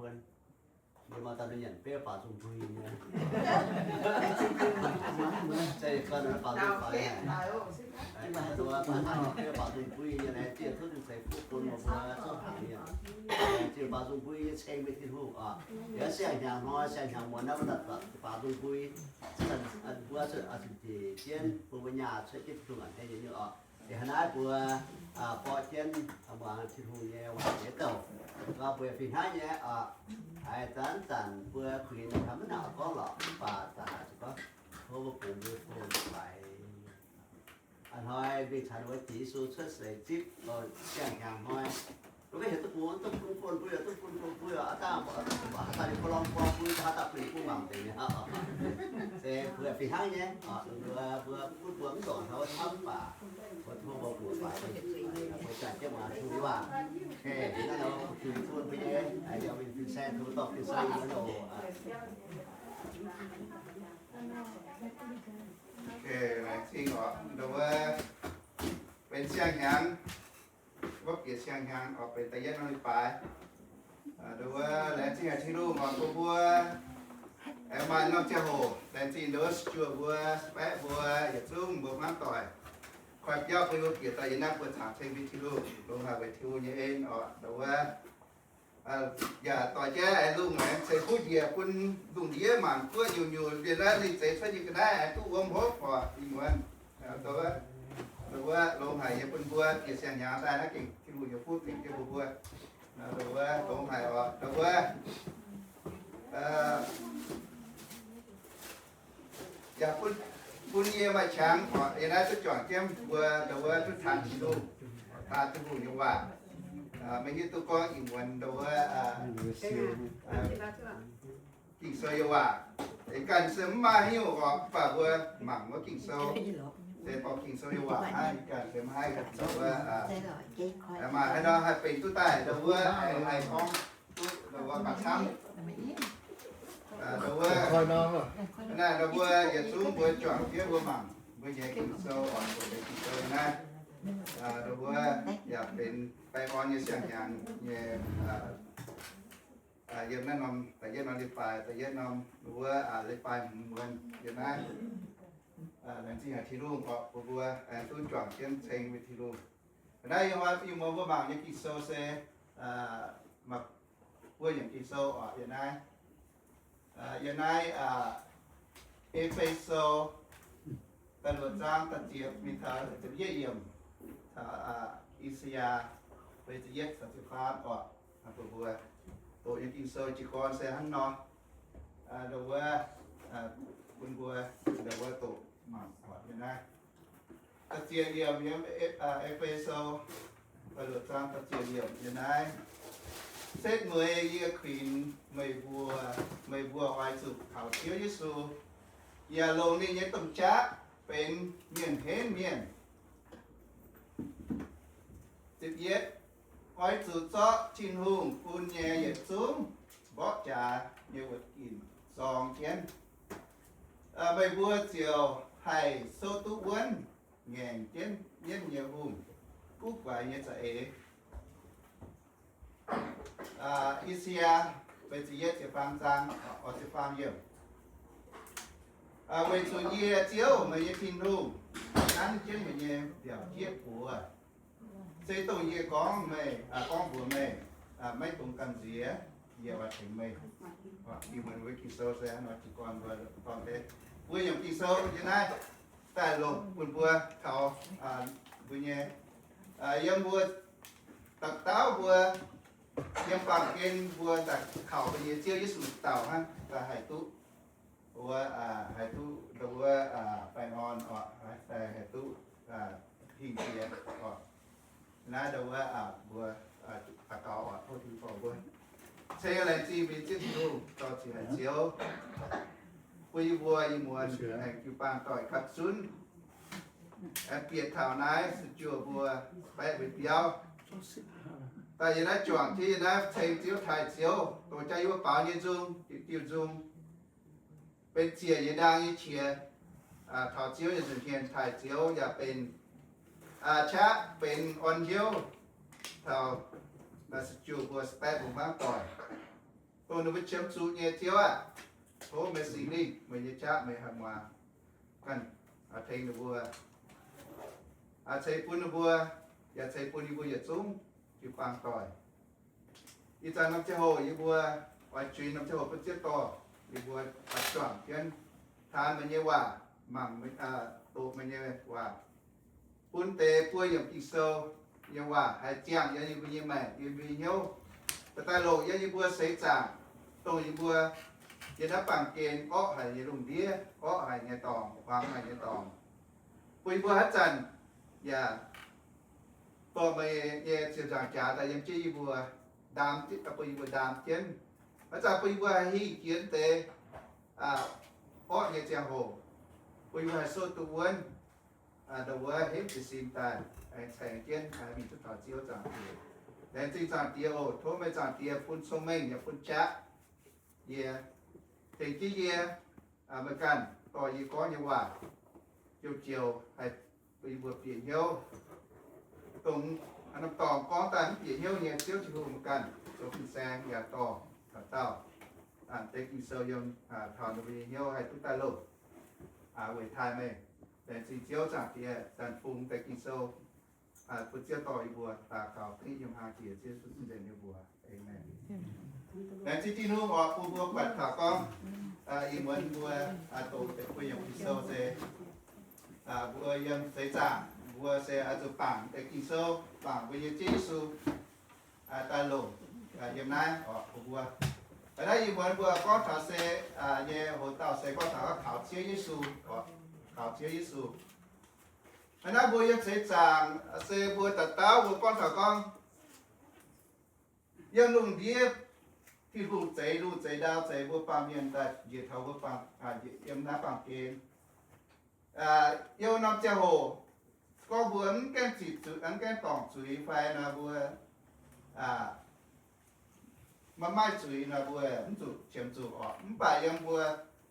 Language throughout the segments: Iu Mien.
Yie maaih dauh mienh nyanc beiv baac zungh mbui nyei. Zai ganh baac zungh faix haic. Beiv baac zungh mbui nyei, laengz zingh tov Tin-Hungh ceix fuqv bun meih mbuo zungv haic nyei. Laengz zingh baac zungh mbui nyei ceng mingh Tin-Hungh oc. Yiem siang-hnyangx hnoi, siang-hnyangx muonz naaiv, mv baac baac zungh mbui, mbuo zuqc njiec jienv, bun mbuo nyaah cuotv jienv Tin-Hungh a'hneiv nyei oc. Ih hnoi naaiv mbuo borqv jienv muangx Tin-Hungh nyei waac nyei douh, mbuo fih hnangv nyei oc. Haiz zanc zanc mbuo kuinx hnangv maiv nangc gorngv lorqc, mv baac zanc haiz zuqc gorngv tov mbuo bungx mbuo fon faix. A'hnoi mingh caux ninh mbuo jiex Yesu cuotv seix zipv siang-hnyangx hnoi. Mbuo maiv heuc duqv bungx, duqv bun fon mbui, duqv bun fon mbui oc. Aav dangh mbuo haaix dauh ninh mbuo lorngh gorngv mbui, haaix dauh bun mbuo mangc deix mi'aqv. Se mbuo fih hnangv nyei oc. Mbuo, mbuo, mbuo mv ndongc hnoi wuov camv baac mbuo tov mbuo bungx faix, mbuo jangx jienv muangx Tin-Hungh nyei waac. Naaiv nor bungx fon mbuo nyei, yaac mingh fin-saeng tov dorh fin-saeng mbuo oc. Laengz zingh oc. Nduov wuov benx siang-hnyangx, wuov bieqc siang-hnyangx oc, benx da'yietv norm leiz-baaix. Nduov wuov laengz zingh haic Tin-Hungh oc, bun mbuo aengx maaih norm ziangh hoc laengz zingh nduov wuov juoh mbuo, baeqv mbuo, yietc zungv mbuo hmuangv doic, koi biauv bun mbuo bieqc daaih yiem naaiv buoz-zaangc ceng mingh Tin-Hungh, longx haic weic Tin-Hungh nyei en oc. Nduov wuov yaac doix jaav aengx lungh aengx ceix kuv njiec bun lungh ndiev mangc guoqv nyungc-nyungc, mienh naaiv ninh zeix cuotv nyei ga'naaiv aengx duqv wuom hopv oc. Ih muonz nduov wuov longx haic nyei bun mbuo bieqc siang-hnyangx daaih naaiv gengh Tin-Hungh nyei fuqv tengx jienv mbuo mbuo. Nduov wuov longx haic oc. Nduov wuov yaac bun, bun yie maaih qangx oc, yie naaiv duqv juangc jienv mbuo nduov wuov duqv taanx Tin-Hungh, taanx Tin-Hungh nyei waac. Meih hiuv duqv gorngv ih muonz nduov wuov Ging-Sou nyei waac, ih ganh se mv maaih haaix nyungc oc, mv baac mbuo mangc wuov Ging-Sou, se dorh Ging-Sou nyei waac hnangv. Ih ganh se mv haih nduov wuov, maaih haaix nor haih benx duqv daaih nduov wuov, haih gorngv duqv nduov wuov baac camv. Nduov wuov, naaiv nduov wuov yietc zungv mbuo juangc jienv mbuo mangc mbuo nyei Ging-Sou oc, mbuo nyei Ging-Sou naaiv. Nduov wuov yaac benx baengh orn nyei siang-hnyangx nyei yiem naaiv norm da'yietv norm leiz-baaix, da'yietv norm wuov leiz-baaix hmz muonz yiem naaiv. Laengz zingh haic Tin-Hungh oc, bun mbuo aengx duqv juangc jienv ceng mingh Tin-Hungh. Naaiv ih hnoi ih muonz mbuo mangc nyei Ging-Sou se maaih buo yiemc Ging-Sou oc. Yiem naaiv, yiem naaiv E^fe^so da'luoqc zaang da'ziepc mingh taux ziepc yietv yiemc, taux I^saa^yaa feix ziepc yietv caux ziepc faam oc. Bun mbuo doqc nyei Ging-Sou jiez gorn se hnangv nor. Nduov wuov, bun mbuo nduov wuov doqc mangc oc. Yiem naaiv da'ziepc yiemc, yiem E^fe^so da'luoqc zaang da'ziepc yiemc yiem naaiv. Setv mueiz yie kuinx meih mbuo, meih mbuo oix zuqc kaux Ziouv Yesu, yaac longc ninh nyei domh qaqv benx mienh henv mienh. Ziepc yietv, oix zuqc zorqv Tin-Hungh bun nyei yietc zungv mborqv jaax nyei wuoqc ginc sorng jienv. Meih mbuo ziouc haih souv duqv wuonv ngaengc jienv mienv nyei hungh, guv guaix nyei za'eix. I^saa^yaa feix ziepc yietv ziepc faam zaang, ziepc faam yiemc. Weic zuqc yie, Ziouv, meih nyei Tin-Hungh, nanv jienv meih nyei mbiaauc jieqv buoz. Se dongh yie gorngv meih, gorngv mbuox meih, maiv dungx gamh nziex. Yie oix tengx meih. Ih muonz mbuo Ging-Sou se hnangv nor jiez gorn mbuo dorn deix. Mbuo yiem Ging-Sou yiem naaiv daaih longc bun mbuo taux mbuo nyei, yiem mbuo dauh dauh mbuo yiem baamh gen mbuo daaih kaux mbuo nyei Ziouv Yesu dauh hnangv daaih haih duqv, wuov, haih duqv ndau wuov baengh orn oc, haih duqv hingh jiex oc. Naaiv ndau wuov mbuo daux gaux oc, tov Tin-Hungh dorh mbuo ceng laengz zingh mbuo nyei Ziouv Tin-Hungh, dorh ziqc haic Ziouv bun yie mbuo ih muonz aengx jiu-baang doic gapv zunv, aengx bieqc taux naaiv su'juoh mbuo baeqv mbuo biauv, daaih yiem naaiv juangc jienv yiem naaiv ceng Ziouv, taaih Ziouv, dongh jaax yie mbuo baaux nyei nzung, diuh diuh nzung, benx ziec nyei ndaang nyei qiex taux Ziouv nyei nza'hmien, taaih Ziouv yaac benx qaqv benx orn hnyouv taux su'juoh mbuo baeqv mbuo hmuangv doic. Dongh ninh mbuo qiemx zuqc nyei Ziouv aah! Tov meih Singx Lingh, meih nyei qaqv meih haih muangx ganh tengx ninh mbuo, ceix bun ninh mbuo, yaac ceix bun yie mbuo yietc zungv jiu-baang doic. Ih zanc norm ziangh hoc yie mbuo oix zuiz norm ziangh hoc bun ziex dorh, yie mbuo oix juangc jienv taan meih nyei waac, mangc, doqc meih nyei waac, bun deix buo yiemc Ging-Sou nyei waac haih ziangh yiem yie mbuo nyei maengc, yiem yie mbuo nyei hnyouv, daaih longc yiem yie mbuo seix zaangc, dongh yie mbuo yiem naaiv baamh gen orqv haic nyei lungh ndiev, orqv haic nyei dorngx, huangx haic nyei dorngx, bun yie mbuo haaix zanc yaac dorh meih nyei ziepc nzaangc jaax daaih yiem jienv yie mbuo, ndaam, bun yie mbuo ndaam jienv. Haaix zanc bun yie mbuo haih hingh jiex deix orqv nyei ziangh hoc, bun yie mbuo haih souv duqv wuonv, ndau wuov hepv jiez sin daaih, aengx caengx jienv haih mingh duqv taux Ziouv Zaangc Diex. Laengz zingh Zaangc Diex oc. Tov meih Zaangc Diex bun cong-mengh yaac bun qaqv yie, tengx jienv yie, meih ganh dorh yie gorngv nyei waac jouh joux haih bun yie mbuo bieqc hnyouv. Dongh norm dorngx gorngv daaih mv bieqc hnyouv nyei, Ziouv Tin-Hungh, meih ganh zoux fin-saeng yaac dorh taux dauh deix Ging-Sou yiem taux ninh mbuo nyei hnyouv haih duqv daaih loh. Weic taaih meih. Laengz zingh Ziouv Zaangc Diex, Zanc Fungx deix Ging-Sou bun Ziouv dorh yie mbuo daux gaux dingv yiem hlang jiex Ziouv Yesu nyei mbuox. Aamen. Laengz zingh Tin-Hungh oc, bun mbuo buatc taux gorngv ih muonz mbuo doqc deix buo yiemc Ging-Sou se mbuo yiem seix zaangc mbuo se oix zuqc bangc deix Ging-Sou, bangc mbuo nyei Ziouv Yesu daaih longc yiem naaiv oc bun mbuo. Naaiv ih muonz mbuo gorngv taux se nyei hoc dauh se gorngv taux kaux Ziouv Yesu, kaux Ziouv Yesu. Naaiv mbuo yiem seix zaangc se mbuo dauh dauh mbuo gorngv taux gorngv yiem lungh ndiev Tin-Hungh zeix lungh zeix ndau zeix mbuo baamh mienh daaih njiec taux mbuo baamh, yiem naaiv baamh gen. Yiem norm ziangh hoc gorngv mbuo mv gaengh ziqc zuiz, mv gaengh dorngc zuiz fai nor mbuo maiv maaih zuiz nor mbuo mv zuqc qiemx zuqc oc. Mv baac yiem mbuo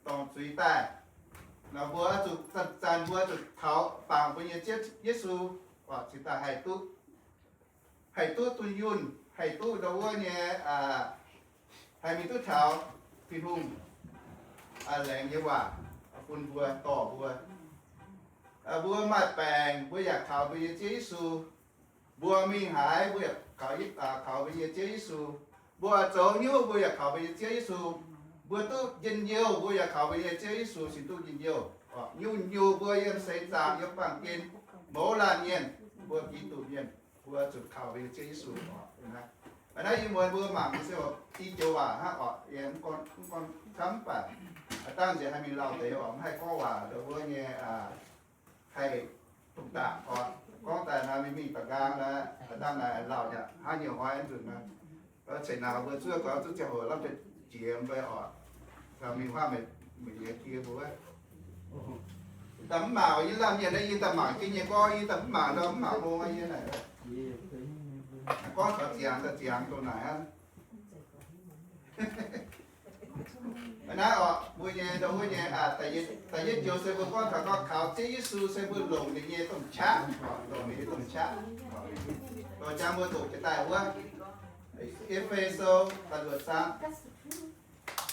dorngc zuiz daaih nor mbuo zuqc zanc-zanc mbuo zuqc taux bangc mbuo nyei Ziouv Yesu oc, cingx daaih haih duqv, haih duqv dunh yunh, haih duqv ndau wuov nyei, haih mingh duqv taux Tin-Hungh laengz nyei waac bun mbuo, dorh mbuo. Mbuo maaih baengc mbuo yaac kaux mbuo nyei Ziouv Yesu. Mbuo mingh haaix mbuo yaac kaux, kaux mbuo nyei Ziouv Yesu. Mbuo zoux nyungc mbuo yaac kaux mbuo nyei Ziouv Yesu. Mbuo duqv njien-youh mbuo yaac kaux mbuo nyei Ziouv Yesu cingx duqv njien-youh. Nyungc-nyungc mbuo yiem seix zaangc yiem baamh gen mouz laanh mienh, mbuo Giduc mienh, mbuo zuqc kaux mbuo nyei Ziouv Yesu oc. Naaiv ih muonz mbuo mangc se i joux waac hnangv oc, mv gorngv camv mv baac aav dangh nziex haih mingh lauh deix oc, mv haih gorngv waac ndau wuov nyei haih dongh dangc oc. Gorngv daaih naaiv mingh mingh da'nqaang naaiv, aav dangh naaic lauh yaac hnangv nyei hnoi nzunc naaiv. Ceix nauz mbuo zuov gorngv zuqc ziangh hoc lamh jiex mv bei oc. Mingh huaav meih, meih nyei kie mbuo wuov. Daaih mv mangc yie lamh mienh naaiv, yie daaih mangc jienv nyei gorngv, yie daaih mv mangc nor mv mangc hlo yie naaic. Gorngv taux ziangx daaih ziangx dongh naaic aqv. Naaiv oc, mbuo nyei, ndau wuov nyei, da'yietv joux se mbuo gorngv taux gorngv kaux Ziouv Yesu se mbuo longc ninh nyei domh qaqv, longc ninh nyei domh qaqv. Doix jangx mbuo doqc jiex daaih wuov, E^fe^so da'luoqc zaang,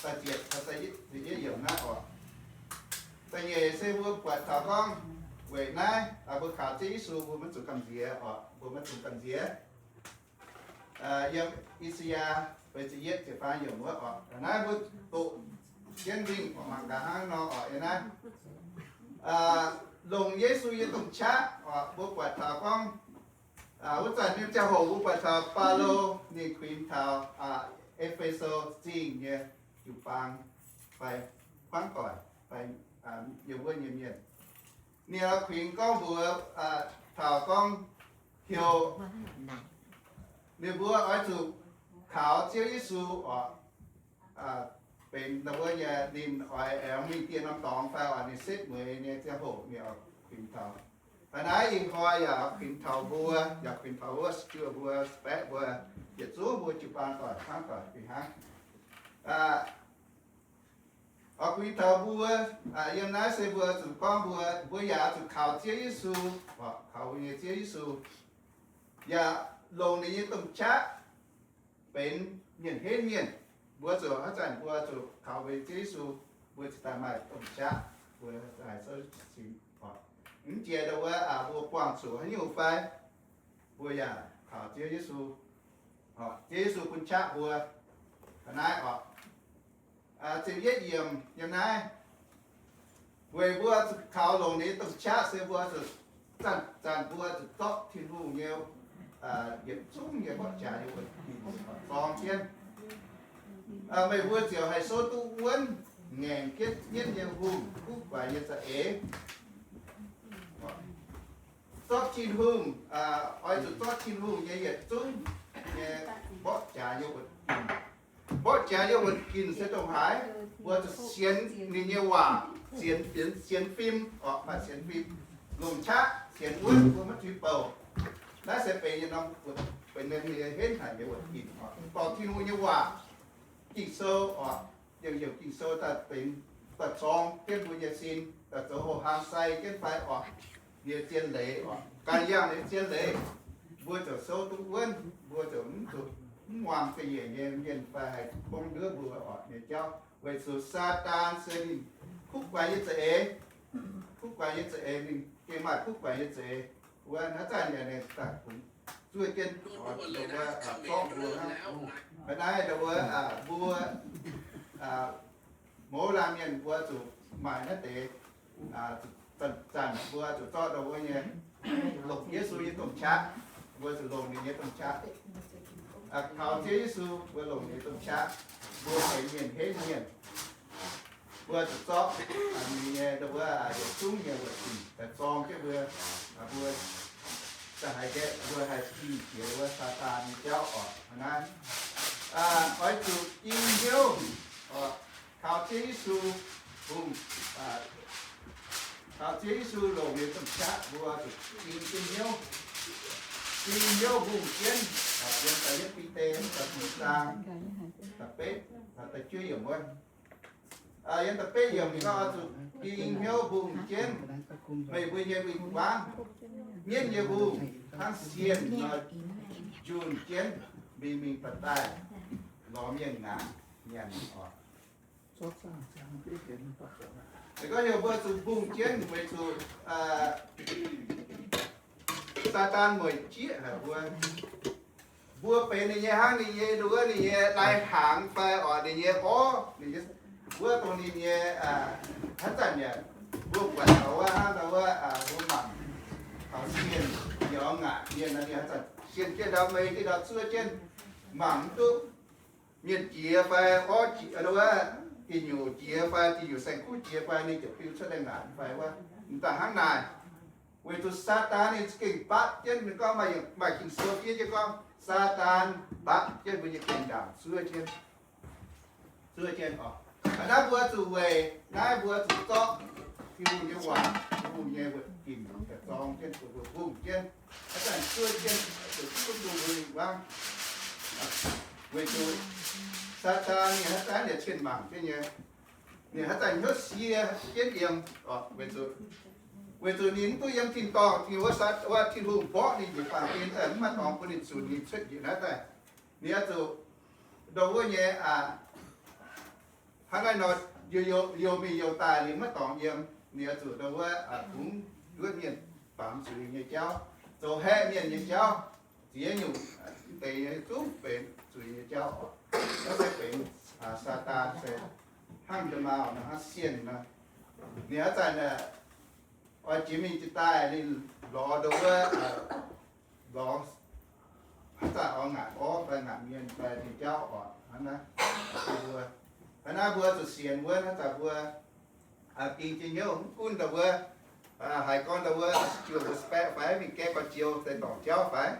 da'ziepc, da'yietv yiemc naaiv oc. Da'nyeic se mbuo buatc taux gorngv weic naaiv mbuo kaux Ziouv Yesu mbuo maiv zuqc gamh nziex oc, mbuo maiv zuqc gamh nziex. Yiem I^saa^yaa feix ziepc yietv ziepc faam yiemc wuov oc, naaiv mbuo doqc jienv mingh oc, mangc gaax hnangv nor oc, yiem naaiv longc Yesu nyei domh qaqv oc, mbuo buatc taux gorngv wuov zanc nyei ziangh hoc mbuo buatc taux Baulo ninh kuinx taux E^fe^so Zingh nyei jiu-baang fai hmuangv doic fai yiem wuov nyei mienh. Ninh kuinx gorngv mbuox taux gorngv heuc ninh mbuo oix zuqc kaux Ziouv Yesu oc, benx ndau wuov nyei ninh oix aengx mingh dieh norm dorngx fai oc, ninh setv mueiz nyei ziangh hoc ninh oix kuinx taux. Hnangv naaiv ih hnoi yaac kuinx taux mbuo, yaac kuinx taux wuov juoh mbuo, baeqv mbuo, yietc zungv mbuo jiu-baang doic hnangv doic fih hnangv. Oix kuinx taux mbuo, yiem naaiv se mbuo zuqc gorngv mbuo, mbuo yaac zuqc kaux Ziouv Yesu, kaux mbuo nyei Ziouv Yesu, yaac longc ninh nyei domh qaqv benx mienh henv mienh. Mbuo zuqc haaix zanc mbuo zuqc kaux mbuo Ziouv Yesu, mbuo cingx daaih maaih domh qaqv, mbuo daaih souv sin oc. Mv jiex ndau wuov mbuo buangh zuqc haaix nyungc fai, mbuo yaac kaux Ziouv Yesu, Ziouv Yesu bun qaqv mbuo. Ga'naaiv oc, ziepc yietv yiemc yiem naaiv, weic mbuo zuqc kaux longc ninh nyei domh qaqv se mbuo zuqc zanc-zanc mbuo zuqc zorqv Tin-Hungh nyei yietc zungv nyei mborqv jaax nyei wuonh zorng jienv. Meih mbuo ziouc haih souv duqv wuonv ngaengc jienv mienv nyei hungh kuv guaix nyei za'eix. Zorqv Tin-Hungh, oix zuqc zorqv Tin-Hungh nyei yietc zungv nyei mborqv jaax nyei wuonh ginc. Mborqv jaax nyei wuonh ginc se ndongc haaix? Mbuo zuqc sienx ninh nyei waac, sienx, sienx, sienx fim oc, maaih sienx fim. Longc qaqv sienx wuonv mbuo maiv tuix bouc. Naaiv se benx yietc norm, benx ninh nyei henv haic nyei wuonh ginc oc. Dorh Tin-Hungh nyei waac, Ging-Sou oc, heuc Ging-Sou daaih benx, daaih zorng jienv mbuo nyei sin, daaih zoux hoqc haang sai jienv fai oc, ninh nyei zien leiz oc, ganh yangh ninh nyei zien leiz, mbuo ziouc souv duqv wuonv, mbuo ziouc mv zuqc, mv muangx ga'nyiec nyei mienh fai haih gorngv nduov mbuo oc nyei jauv. Weic zuqc Saadaan se ninh kuv guaix nyei za'eix, kuv guaix nyei za'eix, ninh gengh maaih kuv guaix nyei za'eix. Wuov naaiv zanc yaac ninh daaih kungx zuov jienv oix zorqv mbuo hnangv. Ga'naaiv ndau wuov mbuo mouz laanh mienh mbuo zuqc maaih naaiv deix zanc-zanc mbuo zuqc zorqv ndau wuov nyei longc Yesu nyei domh qaqv, mbuo zuqc longc ninh nyei domh qaqv. Kaux Ziouv Yesu mbuo longc ninh nyei domh qaqv, mbuo benx mienh henv mienh. Mbuo zuqc zorqv ninh nyei ndau wuov yietc zungv nyei wuonh ginc daaih zorng jienv mbuo, mbuo daaih haiz, mbuo haih ging jiex wuov Saadaan nyei jauv oc. Naaiv oix zuqc ging hnyouv, kaux Ziouv Yesu, hungh, kaux Ziouv Yesu longc ninh domh qaqv mbuo zuqc ging jienv hnyouv. Ging hnyouv hungh jienv, yiem da'yietv Bide da'hmz zaang da'betv, da'juov yiemc wuov. Yiem da'betv yiemc ninh gorngv oix zuqc ging hnyouv hungh jienv meih mbuo nyei win-wangv. Mienh nyei hungh hnangv sienh nor njunh jienv mingh mingh daaih daaih lorz mienh ngaanc nyanc oc. Ninh gorngv heuc mbuo zuqc hungh jienv weic zuqc Saadaan mueic jieqv haic mbuo. Mbuo benx ninh nyei hnangv ninh nyei nduov, ninh nyei lai-hnaangx fai oc, ninh nyei orv, ninh nyei wuov dongh ninh nyei, haaix zanc yaac mbuo buatc taux wuov hnangv nor wuov, mbuo mangc taux sienh nyei orv ngaanc mienh nor, ninh haaix zanc sienh jienv ndau mei jienv ndau zuov jienv, mangc mv duqv mienh jiex fai orv jiex, wuov gu'nyuoz jiex fai gu'nyuoz saeng-kuv jiex fai ninh ziouc biu cuotv daaih ngaanc fai wuov, m'daaih hnangv naaic. Weic zuqc Saadaan ninh za'gengh batv jienv, ninh gorngv maaih, maaih Ging-Sou fiev jienv gorngv Saadaan batv jienv mbuo nyei ganh ndaangc zuov jienv, zuov jienv oc. Aa, naaiv mbuo zuqc weic naaiv mbuo zuqc zorqv Tin-Hungh nyei waac, Tin-Hungh nyei wuonh ginc daaih zorng jienv bun mbuo hungh jienv, haaix zanc zuov jienv, zuqc duqv bun mbuo win-wangv. Weic zuqc Saadaan ninh haaix zanc yaac cien mangc jienv nyei. Ninh haaix zanc hnyouv sie jienv yiem, weic zuqc, weic zuqc ninh mv duqv yiem tin-dorngh, wuov, wuov Tin-Hungh mborqv ninh njiec baamh gen daaih, mv maaih dorngx bun ninh zunc, ninh cuotv njiec naaiv daaih. Ninh oix zuqc ndongc wuov nyei, hnangv naaiv nor, youh mingh youh daaih ninh maiv dorngx yiem. Ninh oix zuqc ndongc wuov kungx nduov mienh baamz zuiz nyei jauv, zoux haeqv mienh nyei jauv, ziex nyungc deix nyei zungv benx zuiz nyei jauv oc. Naaiv se benx Saadaan se hnangv nda maauh nor, hnangv sienh nor. Ninh haaix zanc oix jiex mingh jiex daaih, ninh lorz ndongc wuov, lorz haaix zanc oix ngaanc orv fai ngaanc mienh fai nyei jauv oc. Hnangv naaiv mbuo, hnangv naaiv mbuo zuqc sienx wuonv haaix zanc mbuo bingx jiex hnyouv, mv gunv ndau wuov, haiz gorngv ndau wuov juoh mbuo specv fai mingh gaeqv gorx-joux daaih dorngc jauv fai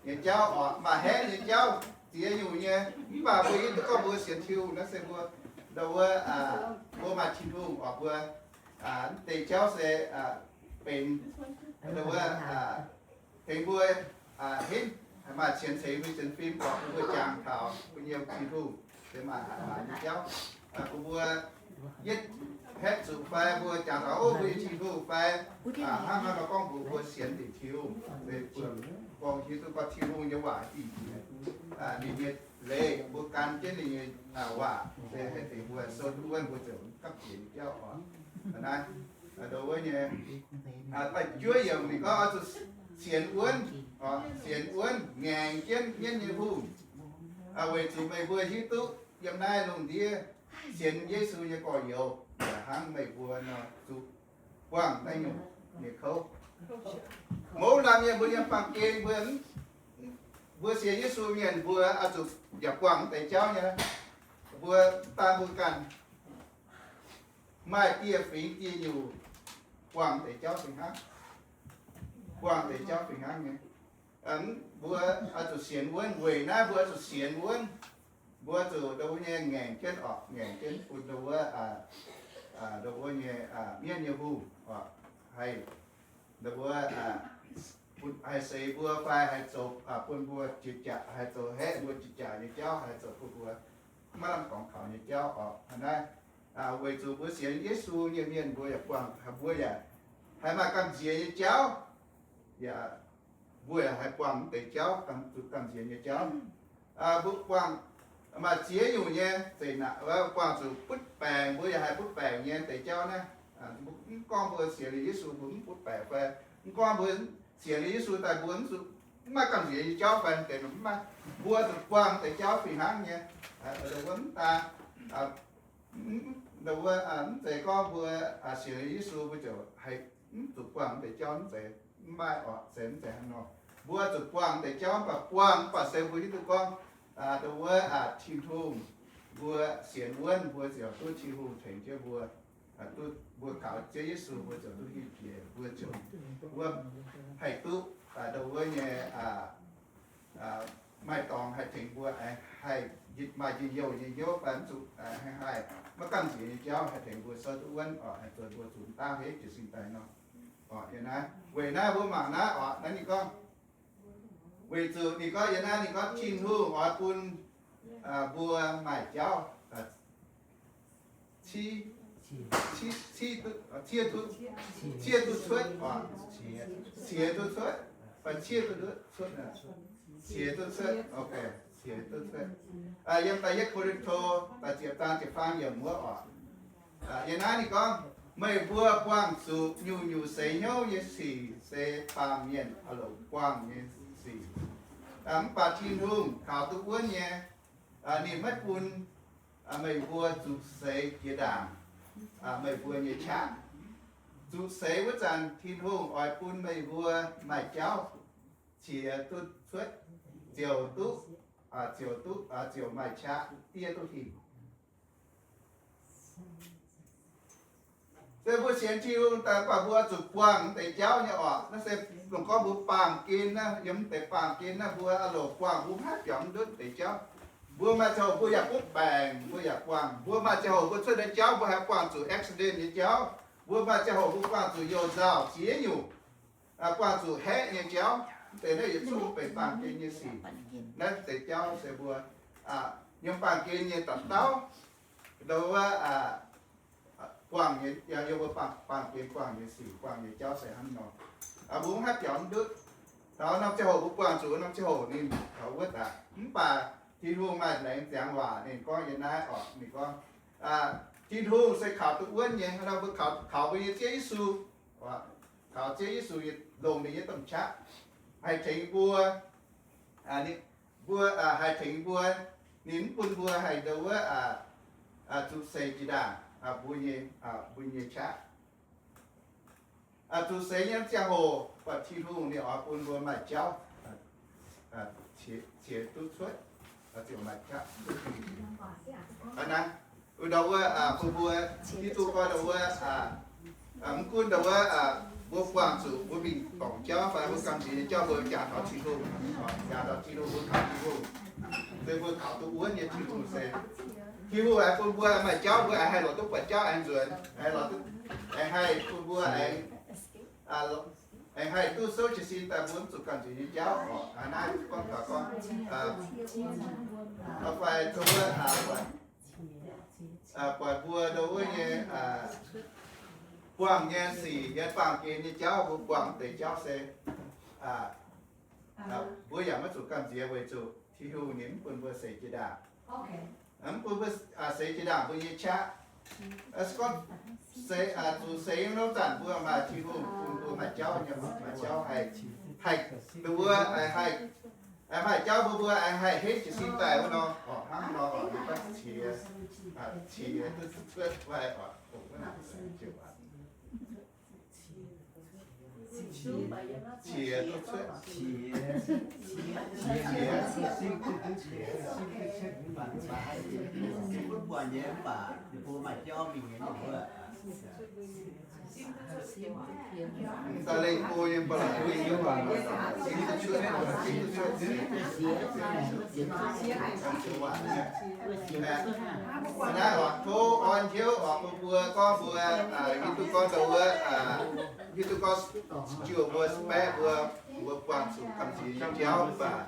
nyei jauv oc, maaih haeqv nyei jauv ziex nyungc nyei. Mv baac mbuo yie duqv gorngv mbuo sienx Tin-Hungh naaiv se mbuo ndau wuov, mbuo maaih Tin-Hungh oc, mbuo mv deix jauv se benx ndau wuov tengx mbuo henv, maaih cien ceix mbuo sienx fim oc, bun mbuo jangx taux mbuo nyei Tin-Hungh se maaih haaix nyungc jauv, bun mbuo yietv haeqv zuqc fai mbuo jangx taux mbuo nyei Tin-Hungh fai hnangv haaix nor gorngv mbuox mbuo sienx dingc Tin-Hungh, se mbuo gorngv hiuv duqv gorngv Tin-Hungh nyei waac dingc, ninh nyei leiz mbuo gan jienv ninh nyei waac se haih tengx mbuo sou duqv wuonv, mbuo ziouc gamh nziex nyei jauv oc. Naaiv, ndo wuov nyei, da'juov yiemc ninh gorngv oix zuqc sienx wuonv, sienx wuonv ngaengc jienv mienv nyei hungh, weic zuqc meih mbuo hiuv duqv yiem naaiv lungh ndiev sienx Yesu nyei gorx-youz yaac hnangv meih mbuo nor zuqc buangh naaiv nyungc nyei kouv. Mouz laanh mienh mbuo yiem baamh gen mbuo, mbuo sienx Yesu mienh mbuo oix zuqc yaac buangh deix jauv nyei. Mbuo daaih mbuo ganh maaih dieh fingx dieh nyungc buangh deix jauv fih hnangv. Buangh deix jauv fih hnangv nyei. Mbuo oix zuqc sienx wuonv, weic naaiv mbuo oix zuqc sienx wuonv. Mbuo zuqc ndo wuov nyei ngaengc jienv oc, ngaengc jienv bun ndo wuov, ndo wuov nyei mienv nyei hungh oc, haih ndo wuov, haih seix mbuo fai haih zoux bun mbuo jiex jaax, haih zoux haeqv mbuo jiex jaax nyei jauv, haih zoux bun mbuo maiv lamh dorngx kaux nyei jauv oc. Naaiv weic zuqc mbuo sienx Yesu nyei mienh mbuo yaac buangh, mbuo yaac haih maaih gamh nziex nyei jauv, yaac mbuo yaac haih buangh mv deix jauv, gamh, zuqc gamh nziex nyei jauv. Mbuo buangh maaih ziex nyungc nyei zeqc naanc, buangh zuqc butv baengc, mbuo yaac haih butv baengc nyei deix jauv naaiv. Mv gorngv mbuo sienx liuz Yesu mbuo mv butv baengc fai, mv gorngv mbuo sienx liuz Yesu daaih mbuo mv zuqc, mv maaih gamh nziex nyei jauv fai, deix mv maaih, mbuo zuqc buangh deix jauv fih hnangv nyei. Wuov mv daan, ndo wuov, mv zeiz gorngv mbuo sienx liuz Yesu mbuo ziouc haih mv zuqc buangh deix jauv, mv zeiz, mv maaih oc, se mv zeiz hnangv nor. Mbuo zuqc buangh deix jauv, mv baac buangh, mv baac se mbuo hiuv duqv gorngv, ndo wuov, Tin-Hungh, mbuo sienx wuonv mbuo ziouc duqv Tin-Hungh tengx jienv mbuo, duqv mbuo kaux Ziouv Yesu mbuo ziouc duqv hiuv jiex, mbuo ziouc wuov haih duqv, ndo wuov nyei, maaih dorngx haih tengx mbuo, haih maaih njien-youh nyei hnyouv fai mv zuqc, haih maiv gamh nziex nyei jauv haih tengx mbuo souv duqv wuonv oc, haih zuonx mbuo zuqc daav heix jiez sin daaih nor. Oc, yie naaiv weic naaiv mbuo mangc naaiv oc, naaiv ninh gorngv, weic zuqc ninh gorngv, yie naaiv ninh gorngv Tin-Hungh oix bun mbuo maaih jauv, cie duqv cuotv, cie duqv cuotv, fai cie duqv cuotv, cie duqv cuotv, ok, cie duqv cuotv. Yiem da'yietv Ko^lin^to da'ziepc zaang ziepc faam yiemc wuov oc. Yiem naaiv ninh gorngv, meih mbuo buangh zuqc nyungc-nyungc seix hnyouv nyei sic se baamh mienh oix longc buangh nyei sic. Mv baac Tin-Hungh kaux duqv wuonv nyei, ninh maiv bun meih mbuo zuqc seix jiex ndaangc, meih mbuo nyei qaqv. Zuqc seix wuov zanc Tin-Hungh oix bun meih mbuo maaih jauv, qiex duqv cuotv, ziouc duqv, ziouc duqv, ziouc maaih qaqv, diev duqv hingh. Se mbuo sienx Tin-Hungh daaih mv baac mbuo zuqc buangh deix jauv nyei oc. Naaiv se longc gorngv mbuo baamh gen naaiv, yiem deix baamh gen naaiv mbuo oix longc buangh, mbuo maiv haih biaux mv ndutv deix jauv. Mbuo maaih ziangh hoc mbuo yaac butv baengc, mbuo yaac buangh. Mbuo maaih ziangh hoc mbuo cuotv deix jauv mbuo haih buangh zuqc accident nyei jauv. Mbuo maaih ziangh hoc mbuo buangh zuqc youh nzauh ziex nyungc, buangh zuqc haeqv nyei jauv. Mv deix naaiv yietc zungv benx baamh gen nyei sic. Naaiv deix jauv se mbuo yiem baamh gen nyei dauh dauh, ndo wuov, buangh nyei, yiem mbuo baamh, baamh gen buangh nyei sic, buangh nyei jauv se hnangv nor. Mbuo mv haih biaux mv ndutv. Taux norm ziangh hoc mbuo buangh zuqc, norm ziangh hoc ninh taux wuov daaih. Mv baac Tin-Hungh maaih laengz ziangx waac ninh gorngv yiem naaiv oc, ninh gorngv, Tin-Hungh se kaux duqv wuonv nyei. Hnangv nor mbuo kaux, kaux mbuo nyei Ziouv Yesu, kaux Ziouv Yesu, longc ninh nyei domh qaqv haih tengx mbuo, mbuo, haih tengx mbuo, ninh mv bun mbuo haih ndo wuov, zuqc seix jiex ndaangc mbuo nyei, mbuo nyei qaqv. Zuqc seix nyei ziangh hoc, buatc Tin-Hungh ninh oix bun mbuo maaih jauv, qiex duqv cuotv, ziouc maaih qaqv. Aa, naaiv, wuov ndau wuov, bun mbuo hiuv duqv gorngv ndau wuov, mv gunv ndau wuov, mbuo buangh zuqc mbuo mingh dorngc jauv fai mbuo gamh nziex nyei jauv, mbuo jangx taux Tin-Hungh, jangx taux Tin-Hungh, mbuo kaux Tin-Hungh, se mbuo kaux duqv wuonv nyei Tin-Hungh se, Tin-Hungh aengx bun mbuo maaih jauv, mbuo aengx haih lorz duqv buatc jauv aengx nzuonx, aengx lorz duqv, aengx haih bun mbuo aengx, aengx haih duqv souv jiez sin daaih mbuo mv zuqc gamh nziex nyei jauv oc. Naaiv gorngv taux gorngv, fai ndau wuov, buatc mbuo ndau wuov nyei, buangh nyei sic, yiem baamh gen nyei jauv, mbuo buangh deix jauv se, mbuo yaac maiv zuqc gamh nziex weic zuqc Tin-Hungh ninh mv bun mbuo seix jiex ndaangc. Mv bun mbuo seix jiex ndaangc mbuo nyei qaqv. Se gorngv seix, zuqc seix wuov zanc mbuo maaih Tin-Hungh bun mbuo maaih jauv nyei, maaih jauv haih, haih, mbuo haih, haih maaih jauv bun mbuo haih, haih henv jiez sin daaih wuov nor, orqc, hnangv nor orqc, mbuo ganh qiex, qiex duqv cuotv fai orqc, qiex duqv cuotv, qiex, qiex, qiex, qiex, qiex, daaih lengh go nyei ba'laqc duih nyei waac, qiex duqv cuotv, qiex duqv cuotv. Naaiv orqc, tov orn hnyouv orqc, mbuo, mbuo gorngv mbuo, hiuv duqv gorngv ndau wuov, hiuv duqv gorngv juoh mbuo, spec mbuo, mbuo buangh zuqc gamh nziex nyei jauv mv baac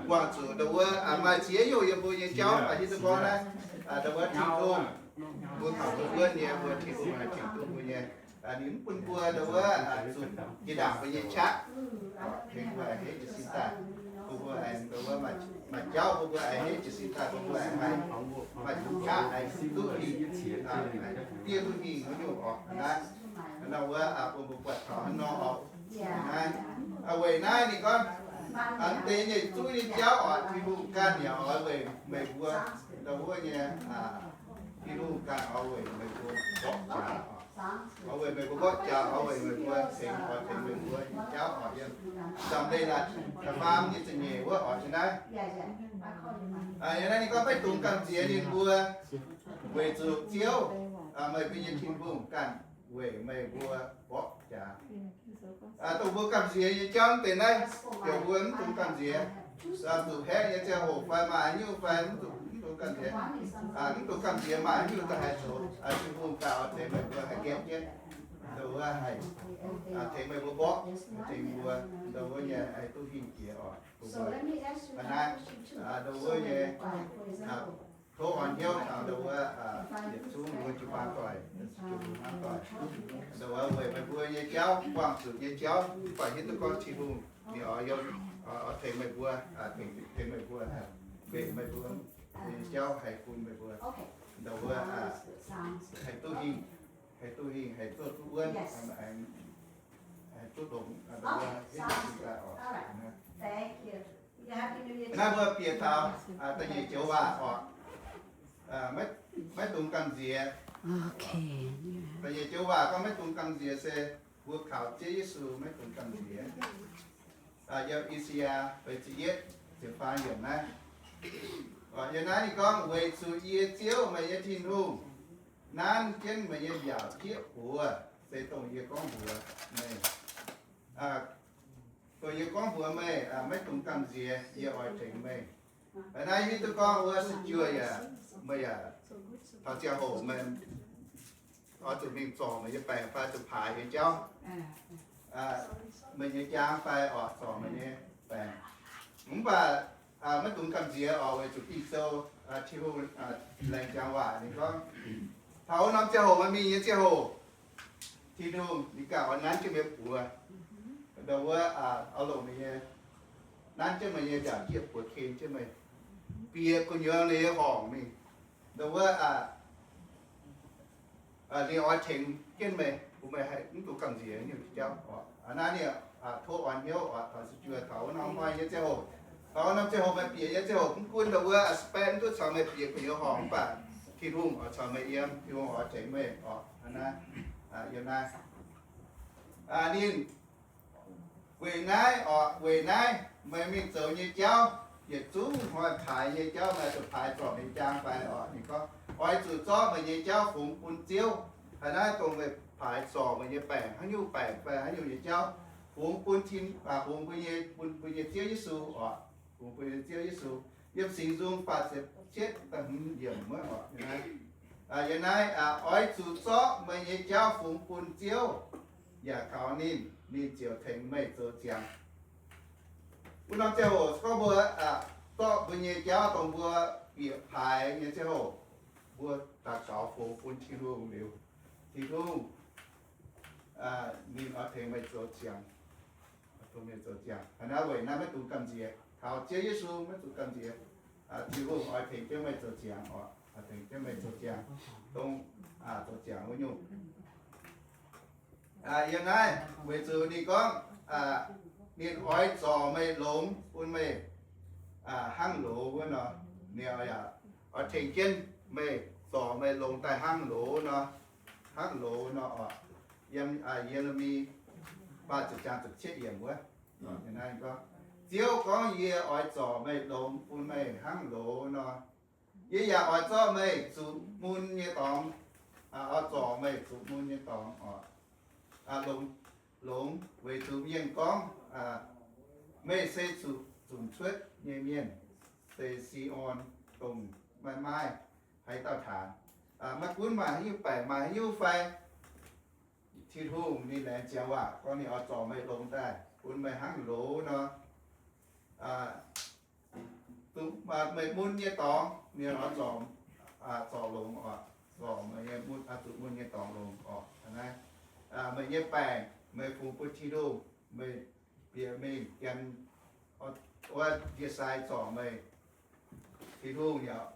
buangh zuqc ndau wuov maaih ziex nyungc yiem mbuo nyei jauv, hiuv duv gorngv naaiv, ndau wuov Tin-Hungh, mbuo taux mbuo wuonv nyei, mbuo Tin-Hungh haih tengx duqv mbuo nyei. Ninh mv bun mbuo ndau wuov zuqc jiex ndaangc mbuo nyei qaqv, tengx mbuo haih henv jiez sin daaih, bun mbuo haih ndau wuov maaih jauv, bun mbuo haih henv jiez sin daaih, bun mbuo haih maaih qaqv haih duqv hingh, diev duqv hingh wuov nyungc orqc. Naaiv, ndau wuov bun mbuo buatc taux hnangv nor orqc. Naaiv, weic naaiv ninh gorngv, mv deix yietc zungv nyei jauv orqc, Tin-Hungh ganh yaac oix weic meih mbuo, ndau wuov nyei, Tin-Hungh ganh oix weic meih mbuo mborqv jaax, oix weic meih mbuo mborqv jaax, oix weic meih mbuo tengx, oix tengx meih mbuo nyei jauv orqc, yiem Zaamc Leiz Laac da'faam nyei ziepc nyeic wuov orqc, yiem naaiv. Yiem naaiv ninh gorngv maiv dungx gamh nziex ninh mbuo, weic zuqc Ziouv, meih mbuo nyei Tin-Hungh ganh weic meih mbuo mborqv jaax. Dongh mbuo gamh nziex nyei jauv deix naaiv, heuc mbuo mv dungx gamh nziex. Zuqc haeqv nyei ziangh hoc fai maaih haaix nyungc fai mv dungx, mv dungx gamh nziex. Mv dungx gamh nziex maaih haaix nyungc daaih haih zoux, Tin-Hungh ganh oix tengx meih mbuo haih nqemh jienv, ndau wuov haih tengx meih mbuo mborqv, tengx mbuo ndau wuov nyei haih duqv hingh jiex orqc. Hnangv naaiv, ndau wuov nyei, tov orn hnyouv taux ndau wuov yietc zungv mbuo jiu-baang doic, jiu-baang doic, ndau wuov weic meih mbuo nyei jauv, buangh zuqc nyei jauv, mv baac hiuv duqv gorngv Tin-Hungh ninh oix yiem, oix tengx meih mbuo, tengx meih mbuo, mbenc meih mbuo nyei jauv haih bun meih mbuo ndau wuov haih duqv hingh, haih duqv hingh, haih zuqc duqv wuonv, haih duqv longx, ndau wuov henv jiez sin daaih orqc. Naaiv mbuo bieqc taux da'nyeic joux waac orqc. Maiv dungx gamh nziex. Da'nyeic joux waac gorngv maiv dungx gamh nziex se mbuo kaux Ziouv Yesu maiv dungx gamh nziex. Yiem I^saa^yaa feix ziepc yietv ziepc faam yiemc naaiv. Yiem naaiv ninh gorngv, weic zuqc yie Ziouv meih nyei Tin-Hungh nanv jienv meih nyei mbiaauc jieqv buoz, se dongh yie gorngv mbuox meih, dongh yie gorngv mbuox meih, maiv dungx gamh nziex, yie oix tengx meih. Naaiv hiuv duqv gorngv wuov se juoh yaac, meih yaac taux ziangh hoc meih oix zuqc mingh zorc meih nyei baengc fai zuqc paaix nyei jauv, meih nyei jaang fai oix zorc meih nyei baengc. Mv baac maiv dungx gamh nziex oc, weic zuqc Ging-Sou, Tin-Hungh laengz jangx waac ninh gorngv, taux wuov norm ziangh hoc meih mingh nyei ziangh hoc, Tin-Hungh ninh ganh oix nanv jienv meih buoz. Ndau wuov, oix longc ninh nyei, nanv jienv meih nyei mbiaauc jieqv buoz ken jienv meih, bieqc gu'nyuoz ninh nyei horngc mingh. Ndau wuov, ninh oix tengx jienv meih, bun meih haih mv dungx gamh nziex nyungc jauv oc. Naaiv ninh tov orn hnyouv oc, taux se juoh taux wuov norm hnoi nyei ziangh hoc, taux wuov norm ziangh hoc meih bieqc nyei ziangh hoc, mv gunv ndau wuov spec mv duqv caux meih bieqc gu'nyuoz horngc mv baac Tin-Hungh oix caux meih yiem, Tin-Hungh oix tengx meih oc. Yiem naaiv, ninh, weic naaiv oc, weic naaiv meih mingh zoux nyei jauv, yietc zungv hnoi paaix nyei jauv meih zuqc paaix zorc meih nyei jaang fai oc. Ninh gorngv, oix zuqc zorqv meih nyei jauv fungx bun Ziouv. Haaix naaiv dongh meih paaix zorc meih nyei baengc, haaix nyungc baengc fai haaix nyungc nyei jauv, fungx bun Tin, fungx bun nyei, bun mbuo nyei Ziouv Yesu oc. Fungx bun nyei Ziouv Yesu. Yiem Singx Nzung faah ziepc cietv da'hmz yiemc wuov oc. Yiem naaiv, oix zuqc zorqv meih nyei jauv fungx bun Ziouv, yaac kaux ninh, ninh ziouc tengx meih zoux ziangx. Wuov norm ziangh hoc gorngv mbuo zorqv mbuo nyei jauv dongh mbuo bieqc paaix nyei ziangh hoc, mbuo daux gaux fungx bun Tin-Hungh liuz, Tin-Hungh ninh oix tengx meih zoux ziangx. Tengx meih zoux ziangx. Hnangv naaiv weic naaiv maiv dungx gamh nziex. Taux Ziouv Yesu maiv zuqc gamh nziex. Tin-Hungh oix tengx jienv meih zoux ziangx oc, tengx jienv meih zoux ziangx, dongh zoux ziangx wuov nyungc. Yiem naaiv weic zuqc ninh gorngv ninh oix zorc meih longx bun meih hnangv loz wuov nor, ninh yaac oix tengx jienv meih zorc meih longx daaih hnangv loz nor, hnangv loz nor oc. Yiem Ye^le^mi faah ziepc zaang ziepc cietv yiemc wuov, Ziouv gorngv, Yie oix zorc meih longx bun meih hnangv loz nor, yie yaac oix zorqv meih zuqc mun nyei dorngx, oix zorc meih zuqc mun nyei dorngx oc, longx, weic zuqc mienh gorngv, Meih se zuqc zunc cuotv nyei mienh, se Si^on, dongh maiv maaih haaix dauh taanx. Maiv gunv maaih haaix nyungc baengc, maaih haaix nyungc fai, Tin-Hungh ninh laengz ziangx waac gorngv ninh oix zorc meih longx daaih bun meih hnangv loz nor, meih mun nyei dorngx ninh oix zorc, zorc longx oc, zorc meih nyei mun, zuqc mun nyei dorngx longx oc. Naaiv meih nyei baengc meih fungx bun Tin-Hungh, meih bieqc mingh gan wuov ndie-sai zorc meih. Tin-Hungh yaac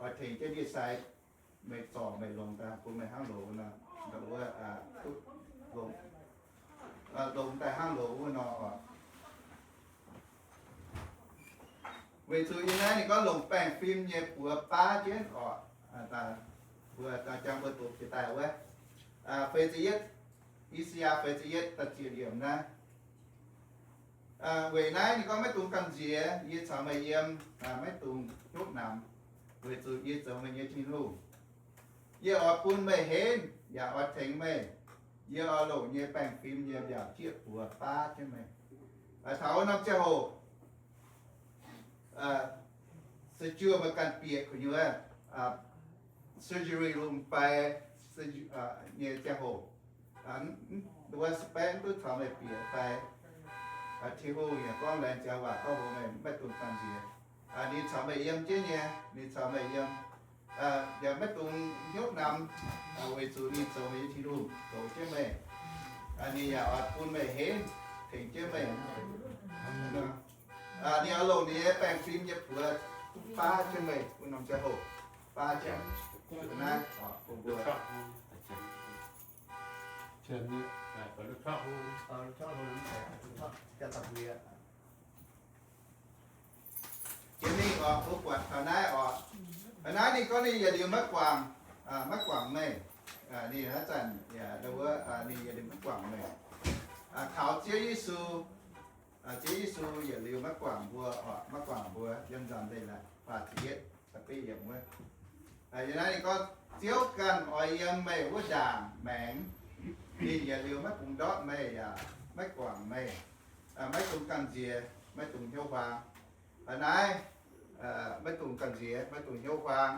oix tengx jienv ndie-sai meih zorc meih longx daaih bun meih hnangv loz nor, wuov, longx daaih hnangv loz wuov nor oc. Weic zuqc yiem naaiv ninh gorngv longc baengh fim nyei buoz baav jienv oc. Mbuo jangx mbuo doqc jiex daaih wuov, feix ziepc yietv, I^saa^yaa feix ziepc yietv da'ziepc yiemc naaiv. Weic naaiv ninh gorngv, Maiv dungx gamh nziex, yie caux meih yiem, maiv dungx hnyouv namx, weic zuqc yie zoux meih nyei Tin-Hungh. Yie oix bun meih henv yaac oix tengx meih. Yie oix longc nyei baengh fim nyei mbiaauc jieqv buoz baav jienv meih. Taux wuov norm ziangh hoc, se juoh meih ganh bieqc gu'nyuoz surgery room fai nyei ziangh hoc, wuov spec mv duqv caux meih bieqc fai, Tin-Hungh yaac gorngv laengz ziangx waac gorngv mbuox meih maiv dungx gamh nziex. Ninh caux meih yiem jienv nyei, ninh caux meih yiem, yaac maiv dungx hnyouv namx, weic zuqc ninh zoux meih nyei Tin-Hungh, zoux jienv meih. Ninh yaac oix bun meih henv, tengx jienv meih. Ninh oix longc ninh nyei baengh fim nyei buoz baav jienv meih, bun norm ziangh hoc baav jienv naaiv bun mbuo. Jienv mingh oc, mbuo buatc taux naaiv oc. Hnangv naaiv ninh gorngv ninh yietc liuz maiv guangc, maiv guangc meih. Ninh haaix zanc yaac wuov, ninh yietc liuz maiv guangc meih. Taux Ziouv Yesu, Ziouv Yesu yietc liuz maiv guangc mbuo oc, maiv guangc mbuo yiem nzamc leiz-latc faah ziepc yietv, faah ziepc yietv yiemc wuov. Yiem naaiv ninh gorngv, Ziouv ganh oix yiem meih wuov ndaangc maengx. Ninh yietc liuz maiv bungx ndortv meih yaac maiv guangc meih. Maiv dungx gamh nziex, maiv dungx hnyouv huaang. Hnangv naaiv, maiv dungx gamh nziex, maiv dungx hnyouv huaang.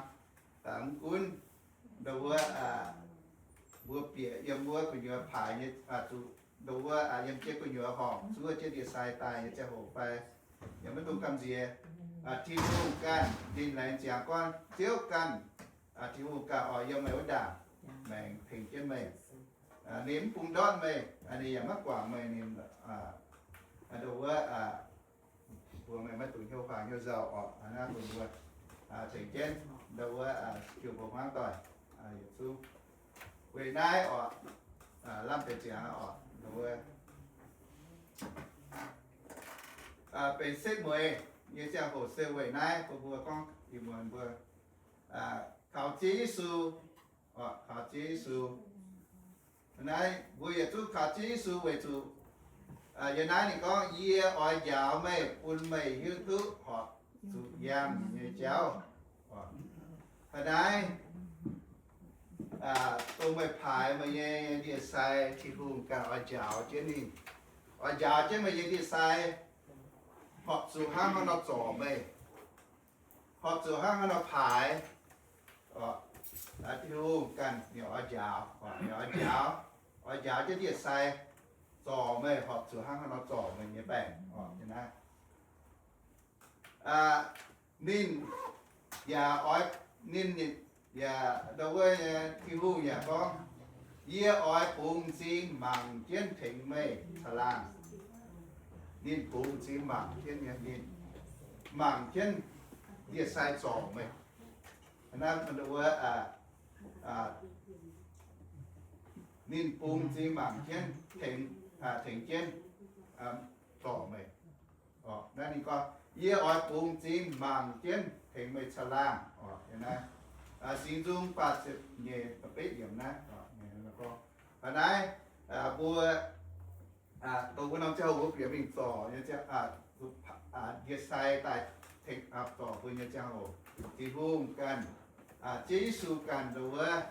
Mv gunv ndau wuov, mbuo bieqc yiem wuov gu'nyuoz paaix nyei, zuqc ndau wuov yiem jienv gu'nyuoz horngc zuov jienv ndie-sai daaih nyei ziangh hoc fai, yaac maiv dungx gamh nziex. Tin-Hungh ganh ninh laengz ziangx gorngv, Ziouv ganh, Tin-Hungh ganh oix yiem meih wuov ndaangc maengx tengx jienv meih. Ninh mv bungx ndortv meih, ninh yaac maiv guangc meih, ninh ndau wuov mbuox meih maiv dungx hnyouv huaang hnyouv nzauh oc. Hnangv naaiv bun mbuo tengx jienv ndau wuov jiu-baang hmuangv doic yietc zungv. Weic naaiv oc, lamh deix ziangx oc, ndau wuov benx setv mueiz nyei ziangh hoc se weic naaiv bun mbuo gorngv ih muonz mbuo kaux Ziouv Yesu, kaux Ziouv Yesu. Naaiv mbuo yietc zungv kaux Ziouv Yesu weic zuqc yiem naaiv ninh gorngv, Yie oix njaaux meih, bun meih hiuv duqv horpc zuqc yangh nyei jauv. Hnangv naaiv, dongh meih paaix meih nyei ndie-sai, Tin-Hungh ganh oix njaaux jienv ninh, oix njaaux jienv meih nyei ndie-sai horpc zuqc hnangv haaix nor zorc meih, horpc zuqc hnangv haaix nor paaix. Tin-Hungh ganh ninh oix njaaux, ninh oix njaaux, oix njaaux jienv ndie-sai zorc meih horpc zuqc hnangv haaix nor zorc meih nyei baengc. Ninh yaac oix, ninh, yaac ndau wuov Tin-Hungh yaac gorngv, Yie oix bungx m'zing mangc jienv tengx meih caangh laangh. Ninh bungx m'zing mangc jienv nyei, ninh mangc jienv ndie-sai zorc meih. Naaiv wuov, ninh bungx m'zing mangc jienv, tengx, tengx jienv zorc meih. Naaiv ninh gorngv, yie oix bungx m'zing mangc jienv tengx meih caangh laangh. Naaiv Singx Nzung faah ziepc nyeic, da'betv yiemc naaiv. Hnangv naaiv, mbuo dongh wuov norm ziangh hoc mbuo bieqc mingh zorc nyei ziangh, ndie-sai daaih tengx, zorc mbuo nyei ziangh hoc, Tin-Hungh ganh, Ziouv Yesu ganh ndongc wuov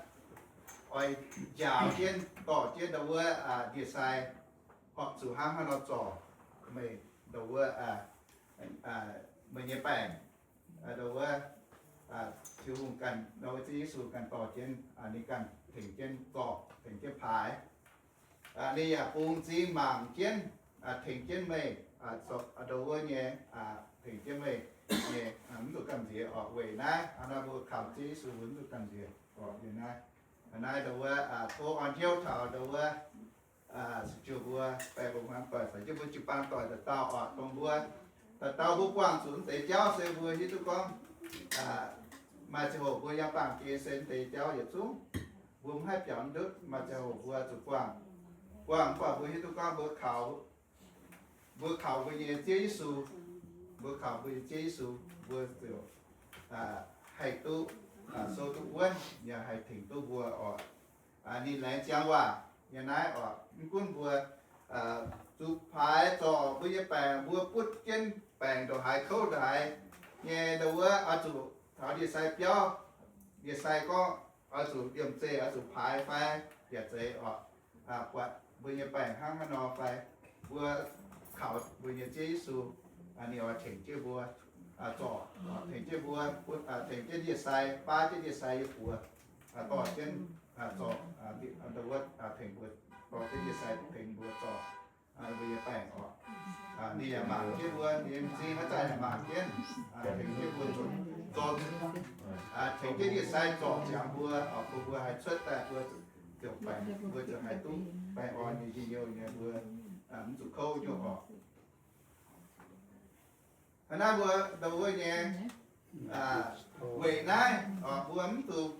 oix njaaux jienv, dorh jienv ndongc wuov ndie-sai, horpc zuqc hnangv haaix nor zorc meih, ndongc wuov meih nyei baengc. Ndongc wuov Tin-Hungh ganh, ndongc wuov Ziouv Yesu ganh dorh jienv, ninh ganh tengx jienv zorc, tengx jienv paaix. Ninh yaac bungx m'zing mangc jienv, tengx jienv meih, ndongc wuov nyei, tengx jienv meih nyei, mv zuqc gamh nziex orqc. Weic naaiv, naaiv mbuo kaux Ziouv Yesu mbuo mv zuqc gamh nziex orqc. Naaiv, naaiv ndongc wuov tov oix hnyouv taux ndongc wuov sueih juoh mbuo baengh mbuo hmuangv doic, caux jienv mbuo jiu-baang doic dauh dauh orqc, dongh mbuo dauh dauh mbuo buangh zuqc mv deix jauv se mbuo hiuv duqv gorngv maaih ziangh hoc mbuo yangh baamh gen se mv deix jauv yietc zungv mbuo mv haih biaux ndutv. Maaih ziangh hoc mbuo zuqc buangh, buangh mv baac mbuo hiuv duqv gorngv mbuo kaux, mbuo kaux mbuo nyei Ziouv Yesu, mbuo kaux mbuo nyei Ziouv Yesu, mbuo ziouc haih duqv, sou duqv wuonv, yaac haih tengx duqv mbuo orqc. Ninh laengz ziangx waac nyei naaiv orqc, mv gunv mbuo zuqc paaix zorc mbuo nyei baengc, mbuo butv jienv baengc ndongc haaix kouv ndongc haaix nyei, ndongc wuov oix zuqc taux ndie-sai biauv, ndie-sai gorngv oix zuqc liemh zeih oix zuqc paaix fai yaac zeiz orqc, buatc mbuo nyei baengc hnangv haaix nor fai, mbuo kaux mbuo nyei Ziouv Yesu, ninh oix tengx jienv mbuo zorc, tengx jienv mbuo, tengx jienv ndie-sai, baav jienv ndie-sai nyei buoz, dorh jienv zorc, ndongc wuov tengx mbuo, dorh jienv ndie-sai tengx mbuo zorc mbuo nyei baengc orqc. Ninh yaac mangc jienv mbuo, ninh m'zing haaix zanc yaac mangc jienv, tengx jienv mbuo zorc, zorc, tengx jienv ndie-sai zorc ziangx mbuo, bun mbuo haih cuotv daaih mbuo ziouc baengh, mbuo ziouc haih duqv baengh orn nyei njien-youh nyei, mbuo mv zuqc kouv nyei orqc. Hnangv naaiv mbuo, ndongc wuov nyei, weic naaiv mbuo mv zuqc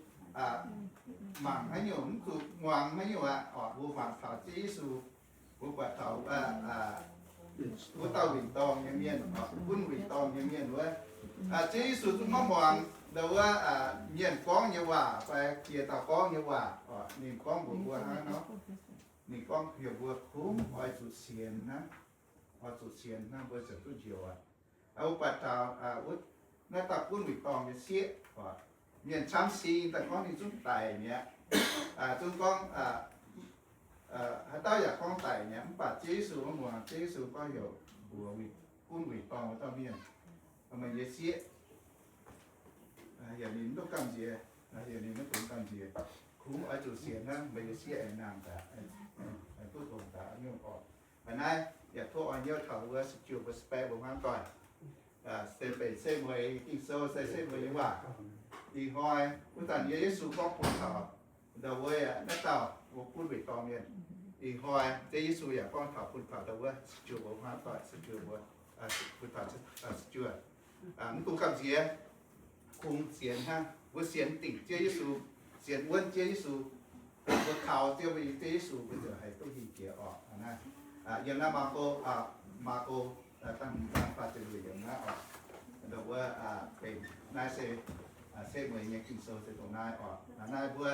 mangc haaix nyungc, mv zuqc muangx haaix nyungc aqv orqc. Mbuo mangc taux Ziouv Yesu, mbuo buatc taux wuov dauh wuic dorngh nyei mienh, gunv wuic dorngh nyei mienh wuov, Ziouv Yesu zungv maiv muangx ndongc wuov mienh gorngv nyei waac fai jiex dauh gorngv nyei waac orqc. Ninh gorngv mbuox mbuo hnangv nor, ninh gorngv heuc mbuo kungx oix zuqc sienx hnangv, oix zuqc sienx hnangv mbuo ziouc duqv njoux aqv. Mbuo buatc taux wuov, naaiv dauh gunv wuic dorngh nyei sieqv, mienh camv sing daaih gorngv ninh zungv daic mi'aqv. Zungv gorngv haaix dauh yaac gorngv daic mi'aqv, mv baac Ziouv Yesu maiv muangx. Ziouv Yesu gorngv heuc mbuox gunv wuic dorngh wuov dauh mienh, meih nyei sieqv, heuc ninh mv duqv gamh nziex, heuc ninh mv dungx gamh nziex. Kungx oix zuqc sienx hnangv, meih nyei sieqv aengx nangh daaih, duqv longc daaih nyungc orqc. Aa, naaiv yaac tov oix hnyouv taux wuov sijuh mbuo spec mbuo hmuangv doic, se benx setv mueiz Ging-Sou, se setv mueiz nyei waac. Ih hnoi wuov zanc yie, Yesu gorngv bun taux ndau wuov, naaiv dauh mbuo gunv wuic dorngh mienh. Ih hnoi Ziouv Yesu yaac gorngv taux bun taux ndau wuov sijuh mbuo hmuangv doic, sijuh mbuo, bun taux sijuh, mv dungx gamh nziex, kungx sienx hnangv. Mbuo sienx dingc Ziouv Yesu, sienx wuonv Ziouv Yesu, mbuo kaux Ziouv, mbuo nyei Ziouv Yesu, mbuo ziouc haih duqv hingh jiex orqc. Naaiv yiem naaiv Maako, Maako da'hmz zaang faah ziepc luoqc yiemc naaiv orqc. Ndau wuov benx naaiv se setv mueiz nyei Ging-Sou se dongh naaiv orqc. Naaiv mbuo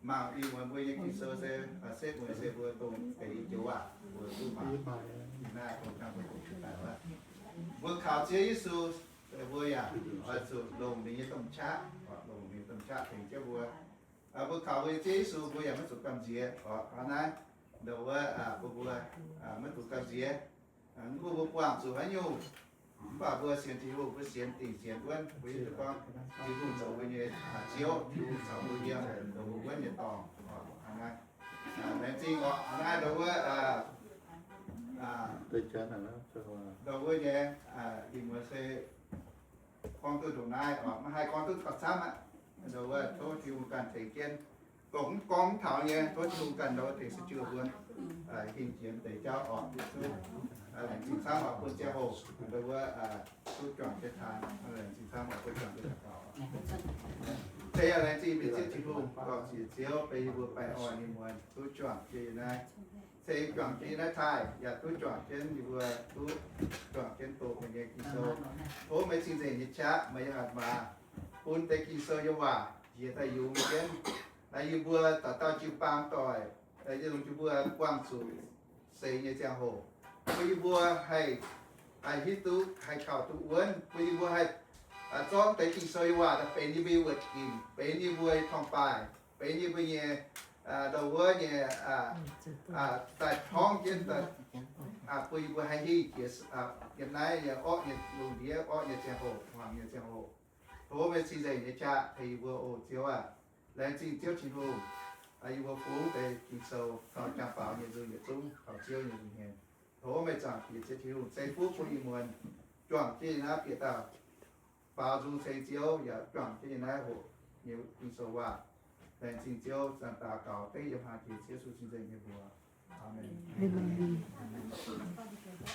mangc ih muonz mbuo nyei Ging-Sou se setv mueiz se mbuo dongh deix i joux waac mbuo duqv mangc. Ih naaiv dongh naaiv mbuo dongh daaih wuov, mbuo kaux Ziouv Yesu, mbuo yaac oix zuqc longc ninh nyei domh qaqv, longc ninh nyei domh qaqv tengx jienv mbuo. Mbuo kaux mbuo nyei Ziouv Yesu, mbuo yaac maiv zuqc gamh nziex orqc. Hnangv naaiv, ndau wuov, mbuo, mbuo maiv zuqc gamh nziex. Mv gunv mbuo buangh zuqc haaix nyungc, mv baac mbuo sienx Tin-Hungh, mbuo sienx dingc sienx wuonv, mbuo hiuv duqv gorngv Tin-Hungh zoux mbuo nyei Ziouv, Tin-Hungh caux mbuo yiem, zoux mbuo wuonv nyei dorngx. Hnangv naaiv, laengz zingh orqc. Hnangv naaiv ndau wuov, ndau wuov nyei, ih muonz se gorngv duqv ndongc naaiv orqc, maiv haih gorngv duqv gauh camv aqv. Ndau wuov tov Tin-Hungh ganh tengx jienv, Dongh mv gorngv mv taux nyei, tov Tin-Hungh ganh nor tengx se jiu mbuo hingh jiex deix jauv orqc. Yesu, laengz zingh camv oc bun ziangh hoc nduov wuov duqv juangc jienv taaih. Laengz zingh camv oc bun juangc jienv daux gaux. Ceix yaac laengz zingh mbuo Ziouv Tin-Hungh, dorh ziex Ziouv bun yie mbuo baengh orn nyei muonz duqv juangc jienv yiem naaiv. Ceix juangc jienv yiem naaiv taaih yaac duqv juangc jienv yie mbuo duqv juangc jienv doqc meih nyei Ging-Sou. Tov meih cing-nzengc nyei qaqv, meih nyei hatc maaz bun deix Ging-Sou nyei waac njiec daaih yungz jienv naaiv yie mbuo dauh dauh jiu-baang doic, yie longc jiu mbuo buangh zuqc seix nyei ziangh hoc, bun yie mbuo haih, haih hiuv duqv, haih kaux duqv wuonv, bun yie mbuo haih zorqv deix Ging-Sou nyei waac daaih benx yie mbuo nyei wuoqc ginc, benx yie mbuo nyei torngv-baaih, benx yie mbuo nyei ndau wuov nyei daaih torngv jienv bun yie mbuo haih hingh jiex yiem naaiv nyei orqv nyei lungh ndiev, orqv nyei ziangh hoc, hmuangx nyei ziangh hoc. Tov meih cing-nzengc nyei qaqv tengx yie mbuo oc Ziouv aac. Laengz zingh Ziouv Tin-Hungh, yie mbuo fungx deix Ging-Sou taux jangx faaux nyei nzung yietc zungv taux Ziouv nyei nzung hmien. Tov meih zaangc Diex Ziouv Tin-Hungh ceix fuqv bun ih muonz juangc jienv naaiv bieqc dauh faaux nzung ceng Ziouv yaac juangc jienv yiem naaiv hoqc nyei Ging-Sou waac. Laengz zingh Ziouv, zanc daux gaux dengv yiem haaix Diex Ziouv Yesu cing-nzengc nyei mbuox. Aamen.